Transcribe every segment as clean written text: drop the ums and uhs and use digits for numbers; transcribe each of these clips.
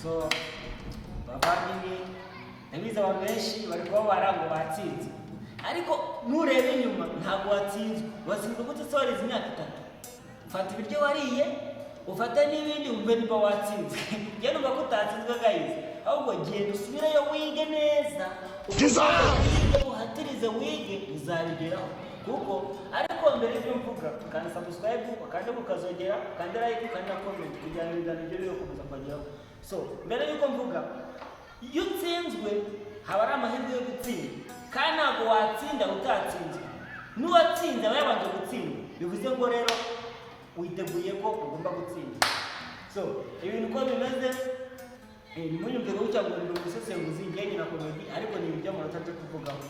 So bavandimwe, ndabizi abantu benshi bari kubabara ngo batsinze, ariko nureba inyuma ntabwo watsinzwe. Watsinzwe gute se warize imyaka 3? Fata ibiryo wariye, ufate n'ibindi, wumve niba watsinzwe. Njye numva ko utatsinzwe, guys. Ahubwo genda usubireyo, wige neza, uhatirize, wige, uzabigeraho. Kuko ariko mbere y'ibyo mvuga, kanda subscribe, ukande mukazogera, ukande like, ukande na comment, kugira ngo ibiganiro byo bikomeza kubageraho. So mbere y'uko mvuga, iyo utsinzwe haba ari amahirwe yo gutsinda, kandi ntabwo watsinda utatsinzwe. N'uwatsinze aba yabanje gutsinda. Bivuze ngo rero witeguye ko ugomba gutsinda. So ibintu uko bimeze, ntimunyumve gutya ngo ndi umusesenguzi njye na comedy, ariko ni ibintu by'amanota nje kuvugaho.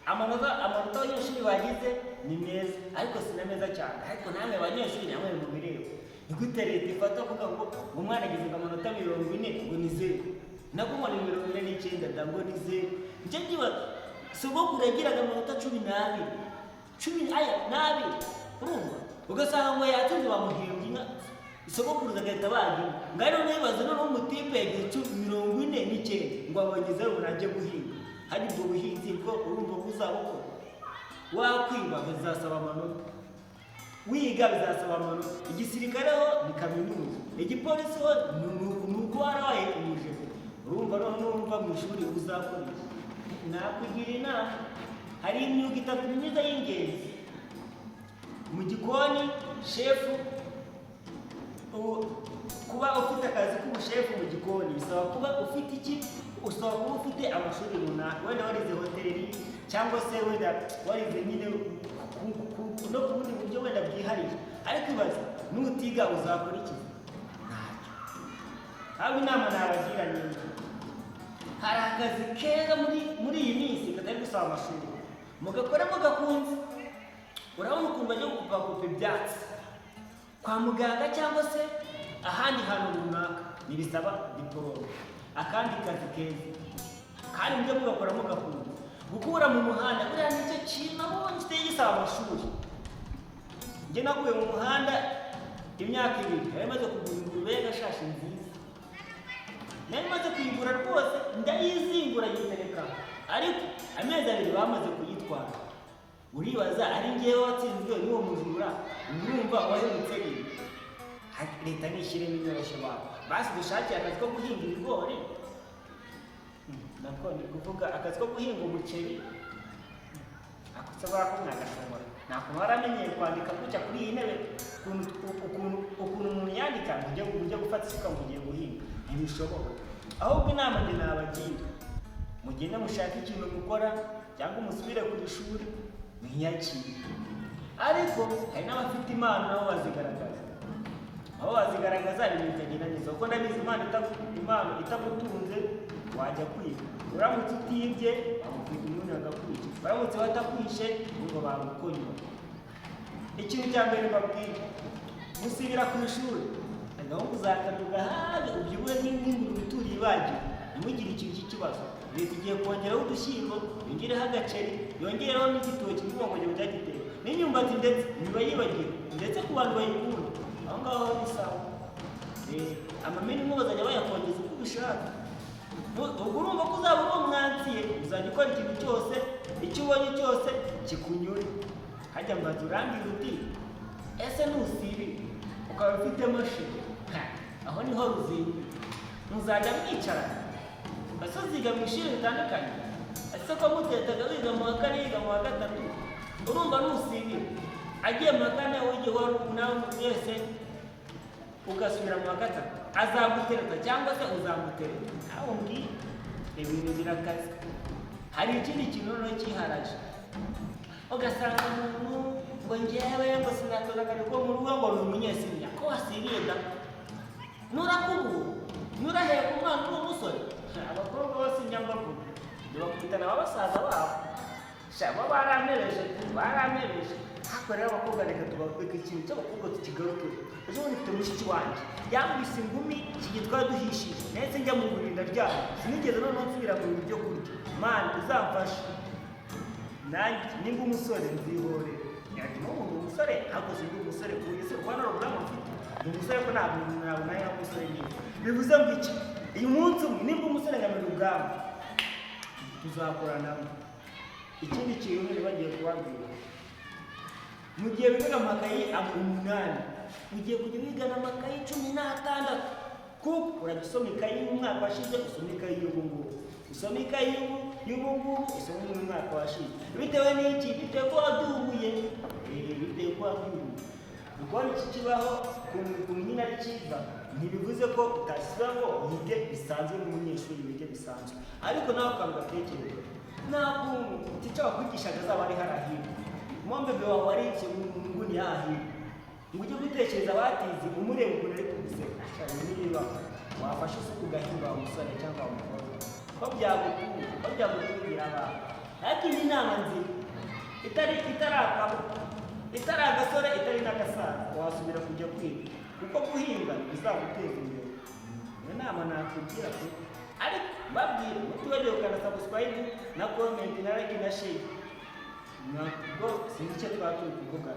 Amanota abanyeshuri bagize ni meza, ariko si na meza cyane. Ariko namwe banyeshuri, namwe mubireba, ni gute leta ifata kuvuga ngo umwana agize ngo amanota 40 ngo ni zeru, nabwo ngo ni 49 da, ngo ni zeru? Njye nyibaza, sogokuru yagiraga amanota 12, cumi aya n'abiri, urumva ugasanga ngo yatsinze, bamuhembye inka, sogokuruza agahita baga inka. Ngaho noneho ibaze, noneho umutipe yagize 49 ngo abonye zeru, ngo najye guhinga. Hari ubwo buhinzi bwo urumva ko uzabukora? Wakwiba bizasaba amanota, wiga bizasaba amanota. Igisirikare ho ni kaminuza, igipolisi ho ni uko warabaye umujebe. Urumva noneho numva mu ishuri uzakora iki? Nakugira inama, hari imyuga itatu myiza y'ingenzi: mu gikoni, chef. Kuba ufite akazi k'ubushefu mu gikoni bisaba kuba ufite iki? Usaba kuba ufite amashuri runaka, wenda warize hoteli, cyangwa se wenda warize nyine no ku bundi buryo wenda bwihariye. Ariko ibaze, nutiga uzakora iki? Ntacyo. Haba inama nabagira ni iyi: hari akazi keza muri iyi minsi katari gusaba amashuri, mugakora mugakunze. Urabona ukuntu bajya gukupakupa ibyatsi kwa muganga cyangwa se ahandi hantu runaka, ntibisaba diporome. Akandi kazi keza kandi mujye mugakora mugakunze, gukura mu muhanda. Buriya nicyo kintu nabonye kitari gisaba amashuri. Njye naguye mu muhanda imyaka 2, nari maze kugura ingurube y'agashashi nziza, nari maze kuyigura rwose, ndayizingura yitereka, ariko amezi 2 bamaze kuyitwara. Uribaza, ari ngewe watsinzwe n'uwo mujura, urumva wahemutse rimwe. Leta nishyiremo inyoroshyo babo, basi dushakire akazi ko guhinga ibigori. Nako ni kuvuga akazi ko guhinga umuceri. Ako se bako mwagashobora? Nta kuntu waramenyeye kwandika gutya kuri iyi ntebe, ukuntu umuntu yandika, ngo ujye gufata isuka ngo ugiye guhinga, ntibishoboka. Ahubwo inama njye nabagira, mugende mushake ikintu gukora cyangwa musubire ku ishuri mwiyakire. Ariko hari n'abafite impano, nabo bazigaragaza, aho bazigaragaza ibintu bikagenda neza, kuko ndabizi impano itagutunze wajya kwiga. Uramutse utibye bagukwiga umuntu agakwica, uramutse batakwishe ngo bagukonyora. Ikintu cya mbere mbabwira, gusubira ku ishuri, gahunda uzakarya ugahage, ubyibuhe nk'ingurube ituriye ibagiro, ntimugire ikintu cy'ikibazo. Leta igiye kongeraho udushyimbo, yongereho agaceri, yongereho n'igitoki, kuko ngo njye byagitera n'imyumbati, ndetse ntibayibagiwe, ndetse ku bantu bayikunda aho ngaho ni sawa. Amamini bazajya bayakongeza uko ubishaka. Ubwo urumva ko uzaba uri umwansiye, uzajya ukora ikintu cyose, icyo ubonye cyose kikunyure. Hajya mbaza, urambwira uti ese nusibi ukaba ufite mashini? Ha, aho niho ruzingiye. Muzajya mwicarana? Ese uziga mu ishuri ritandukanye? Ese ko mutetaga wiga mu wa kane, yiga mu wa gatatu, urumva nusibira agiye mu wa kane, wigiye nawe mwese ugasubira mu wa gatatu, azagutereta cyangwa se uzamutereta? Nawe umbwire, ibintu birakaze. Hari ikindi kintu noneho cyiharaje, ugasanga umuntu ngo njyewe ngo sinakoza akazi ko mu rugo, ngo ni umunyesiniya. Ko wasiriye da, nurakubura, nuraheka umwana uri umusore. Abakobwa bose nyambavuga ntibakubitana ba basaza babo sha, bo barampereje, barampereje. Ariko rero abakobwa, reka tubareke, ikintu cy'abakobwa tukigarukeho. Ejo bundi mfite mushiki wanjye yambise ingumi iki gihe twari duhishije, nahise njya mu buriri ndaryama, sinigeze noneho nsubira mu bintu byo kurya. Mani uzamfashe nanjye nimba umusore nzihorera. Yaje n'ubu ndi umusore, ariko sindi umusore ku isi, kuko nta rugamba mfite. Ndi umusore ko ntabwo nawe umusore nyine. Bivuze ngo iki? Uyu munsi umwe nimba umusore nkamenya ubwami, tuzakoranamo. Ikindi kintu bagiye kubabwira, mu gihe wigaga amakayi 8, ugiye kujya wigana amakayi 16, kuko urajya usoma ikayi y'umwaka washize, usoma ikayi y'ubu ngubu, usoma ikayi y'ubu ngubu, usome n'umwaka washize. Bitewe n'iki? Bitewe ko wadubuye. Bitewe ko wadubuye. Ukubona iki kibaho ukuntu nyine ari cyiza, ntibivuze ko utasiba ngo wige bisanzwe nk'umunyeshuri, wige bisanzwe, ariko nawe akantu gatekereza, nta kuntu teacher wakwigishaga azaba ari hariya hirya, mombebe wawe warikiye mu nguni hariya hirya, ngo ujye gutekereza abatizi umureba ukuntu ari kuguseka cyane. Niba wafashe isuku ugahinga, wa musore cyangwa wa mukobwa, ko byagutunga, ko byagutungira abantu. Ariko indi nama nzima, itari itari agasore, itari n'agasaza, wasubira kujya kwiga, kuko guhinga bizaguteza imbere. Iyo nama nakugira pe. Ariko mbabwire, mutibagiwe gukanda subscribe na comment na like na share. Ntabwo sinzi icyo twaba turi kuvuga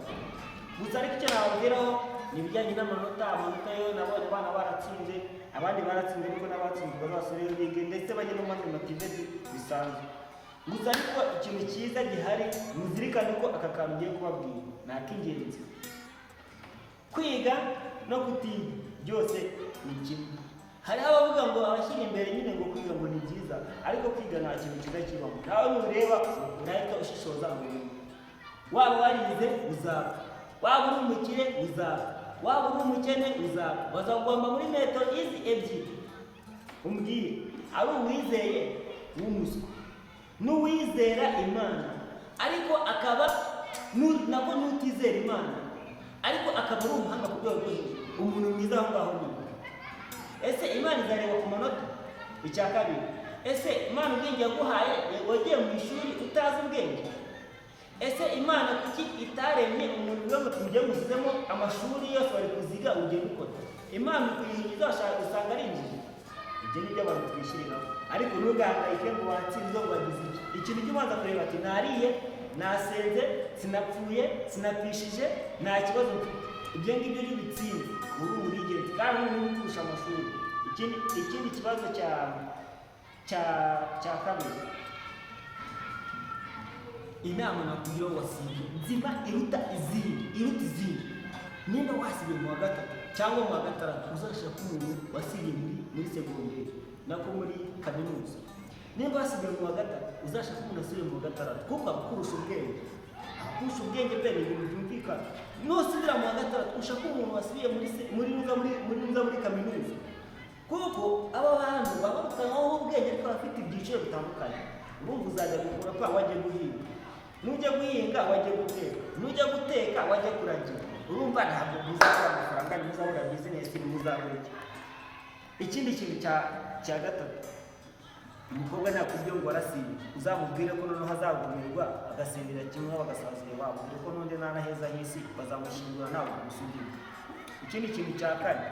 gusa, ariko icyo nababwiraho ni ibijyanye n'amanota. Amanota yo nabonye abana baratsinze, abandi baratsinze, ariko n'abatsinzwe bazasubire bige, ndetse bajye no mu ma TVET bisanzwe gusa. Ariko ikintu cyiza gihari, muzirikane ko aka kantu ngiye kubabwira ni ak'ingenzi: kwiga no kutiga byose ni kimwe. Hariho abavuga ngo abashyira imbere nyine ngo kwiga ngo ni byiza, ariko kwiga nta kintu cyiza kibamo. Nawe nureba urahita ushishoza ngo umenye. Waba warize uzapfa, waba uri umukire uzapfa, waba uri umukene uzapfa. Bazagomba muri metero izi ebyiri, umbwire, ari uwizeye w'umuswa n'uwizera Imana, ariko akaba nako n'utizera Imana, ariko akaba ari umuhanga ku rwego rwo hejuru, umuntu mwiza aho ngaho nyine. Ese Imana izareba ku manota? Icya kabiri, ese Imana ubwenge yaguhaye, wagiye mu ishuri utazi ubwenge? Ese Imana kuki itaremye umuntu uvuga ngo tujye mushyizemo amashuri yose bari kuziga, ugenda ukora? Imana ukuyihingiza usanga ari injiji. Ibyo ni byo abantu twishyiriraho. Ariko ntugahangayike ngo watsinzwe, ngo wagize iki. Ikintu ujya ubanza kureba ati: nariye, nasenze, sinapfuye, sinapfishije, nta kibazo mfite. Ibyo ngibyo iyo ubitsinze uri umurigenti kandi uri kurusha amashuri. Ikindi kibazo cya kabiri, inama nakugira wasibye nzima iruta izindi, iruta izindi: nimba wasibye mu wa gatatu cyangwa mu wa gatandatu, uzashaka umuntu wasibye muri segonderi, nako muri kaminuza. Nimba wasibye mu wa gatatu, uzashaka umuntu wasibiye mu wa gatandatu, kuko abakurusha ubwenge, abakurusha ubwenge pe, ni ibintu byumvikana. Nusubira mu wa gatandatu, ushaka umuntu wasibiye muri se- muri nuza muri muri nuza muri kaminuza, kuko aba bantu baba barutanwaho ubwenge, ariko bafite ibyiciro bitandukanye. Urumva uzajya gukura kwa wajya guhinga, nujya guhinga wajya guteka, nujya guteka wajya kuragira. Urumva ntabwo muzabura amafaranga, ntimuzabura bizinesi, ntimuzabura iki. Ikindi kintu cya gatatu, umukobwa nakubwiye ngo warasiye, uzamubwire ko noneho azagumirwa agasindira kimwe bagasazira iwabo, dore ko n'undi nta heza h'isi, bazamushingura ntabwo umusugira. Ikindi kintu cya kane,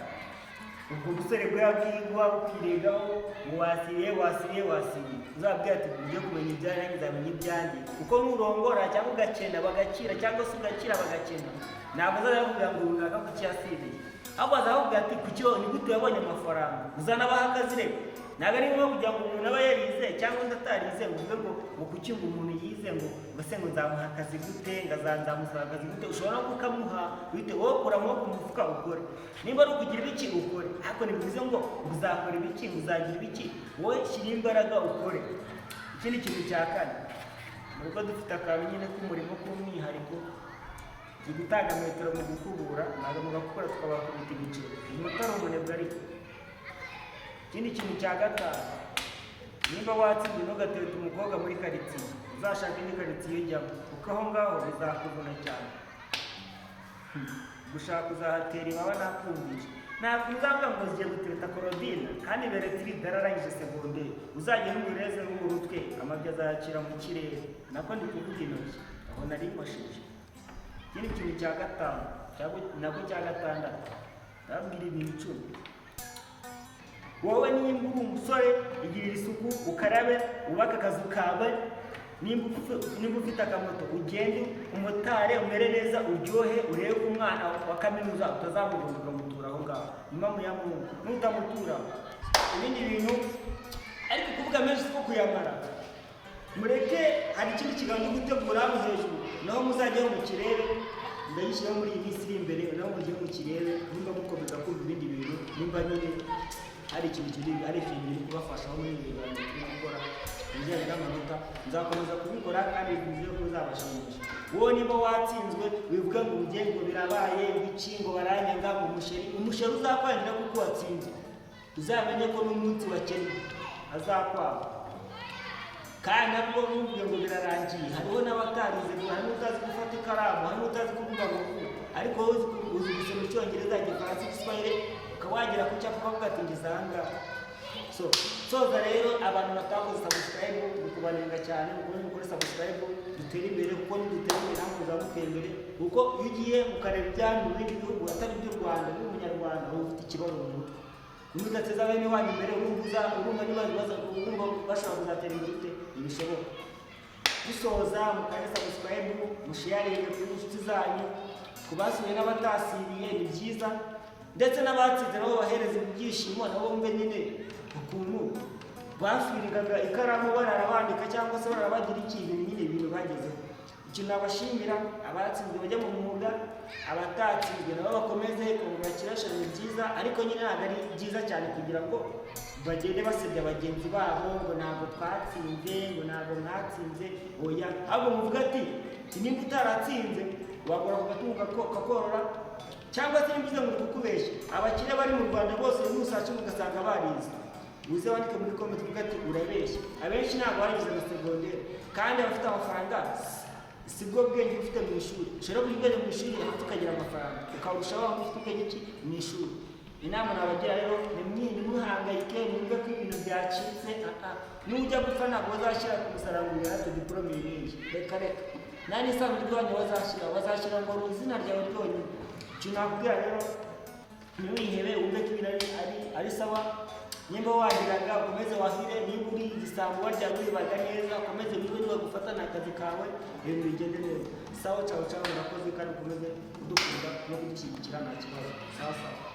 ubwo busore bwabwigwa bukiregaho ngo wasiye, wasiye, wasiye, uzabwira ati: ujye kumenya ibyanjye, nanjye nzamenya ibyanjye. Kuko nurongora cyangwa ugakena bagakira, cyangwa se ugakira bagakena, ntabwo uzajya bakubwira ngo runaka kuki yasiriye, ahubwo bazakubwira ati: kuki, ni gute wabonye amafaranga? Uzanabaha akazi. Reka, ntabwo ari ngombwa kugira ngo umuntu aba yarize cyangwa undi atarize ngo uvuge ngo kuki ngo umuntu yize, ngo se ngo nzamuha akazi gute, ngo nzamusaba akazi gute. Ushobora no kukamuha bite? Wowe kura amaboko mu mufuka ukore. Nimba ari ukugira ibiki, ukore, ariko ntibivuze ngo uzakora ibiki, ngo uzagira ibiki. Wowe shyira imbaraga ukore. Ikindi kintu cya kane, mu rugo dufite akantu nyine k'umurimo k'umwihariko, turi gutanga metero mu gukubura, ntabwo mugakora tukabakubita ibiceri, umuntu ari umunebwe. Ariko ikindi kintu cya gatanu, nimba watsinze ntugatereta umukobwa muri karitsiye, uzashaka indi karitsiye ujyamo, kuko aho ngaho bizakuvuna cyane. Gushaka uzahatera ibaba. Nakumvisha, ntabwo uzavuga ngo ugiye gutereta Korodina kandi Beretiride yararangije segonderi. Uzagenda umureze n'umurutwe, amabyi azayacira mu kirere, nako ndi kuvuga intoki, aho nari nkosheje. Ikindi kintu cya gatanu, nako cya gatandatu, ndababwira ibintu 10. Wowe nimba uri umusore, igirira isuku, ukarabe, wubake akazu kawe. Nimba ufite akamoto, ugende umotare, umere neza, uryohe, urebe ko umwana wa kaminuza utazamugomba ukamutura aho ngaho. Nyuma muyamungu nutamutura. Ibindi bintu, ariko kuvuga menshi siko kuyamara. Mureke, hari ikindi kiganiro ndi gutegura hano hejuru, naho muzajyaho mu kirere. Ndagishyiraho muri iyi minsi iri imbere, naho mujye mu kirere. Nimba mukomeza kumva ibindi bintu, nimba nyine hari ikintu kiri, hari ikintu biri kubafashaho muri ibi biganiro turi gukora mu bijyanye n'amanota, nzakomeza kubikora kandi nizeye ko bizabashimisha. Wowe niba watsinzwe, wivuga ngo ugiye ngo birabaye iki, ngo baranyanga, ngo umusheri. Umusheri uzakwangira kuko watsinzwe, uzamenye ko n'umunsi wakennye azakwanga. Kandi nabwo ntuvuge ngo birarangiye. Hariho n'abatarize, hari n'utazi gufata ikaramu, hari n'utazi kuvuga ngo vu, ariko wowe uzi gusoma Icyongereza, Igifaransa, Igiswahili, ukaba wagera ku cyapa ukavuga ati: "Ngeze aha ngaha." So soza rero, abantu batakoze subscribe ni kubanenga cyane. Mukomeze mukore subscribe, dutere imbere, kuko nidutera imbere namwe muzaba mutera imbere. Kuko iyo ugiye ukareba ibyanyu mu bindi bihugu atari iby'u Rwanda, uri Umunyarwanda uba ufite ikibazo mu mutwe. Niba udateza bene wanyu imbere, urumva niba urumva bashobora kuzatera imbere ute? Ntibishoboka. Dusoza, mukande subscribe, musharinge kuri inshuti zanyu. Ku basuye n'abatasibiye ni byiza, ndetse n'abatsinze nabo bahereza ibyishimo, nabo bumve nyine ukuntu bafirigaga ikaramu barara bandika cyangwa se barara bagira iki, ibintu nyine, ibintu bagezeho. Ikintu nabashimira, abatsinzwe bajya mu mwuga, abatatsinzwe nabo bakomeze. Congratulation, ni byiza, ariko nyine ntabwo ari byiza cyane kugira ngo bagende basebya bagenzi babo ngo ntabwo twatsinze, ngo ntabwo mwatsinze. Oya, ahubwo muvuga ati nimba utaratsinze wagura ku gatungo kakorora, cyangwa se nimba uze ngo uri kukubeshya, abakire bari mu Rwanda bose nusatse ugasanga barize, uze wandike muri comment uvuga ati urabeshya. Abenshi ntabwo barangije na segonderi kandi abafite amafaranga. Si bwo bwenge ufite mu ishuri. Ushobora kugira ubwenge mu ishuri hanze ukagira amafaranga, ukarusha wa wundi ufite ubwenge ki mu ishuri. Inama nabagira rero, ntimuhangayike, mwumve ko ibintu byacitse. Ah, ah. Nujya gupfa ntabwo bazashyira ku musaraba ngo uyate diporome iyi n'iyi. Reka reka, nta n'isanduku iwanyu bazashyira, bazashyira ngo ni izina ryawe ryonyine. Ikintu nakubwira rero, ntiwihebe, wumve ko ibintu ari sawa. Nimba wahiraga, ukomeze wahire. Niba uri igisambo warya wibaga neza, ukomeze wibe. Niba gufatana akazi kawe, ibintu bigende neza. Sawa, cawo cawo, murakoze kandi ukomeze kudukunda no kudushyigikira, nta kibazo. Sawa sawa.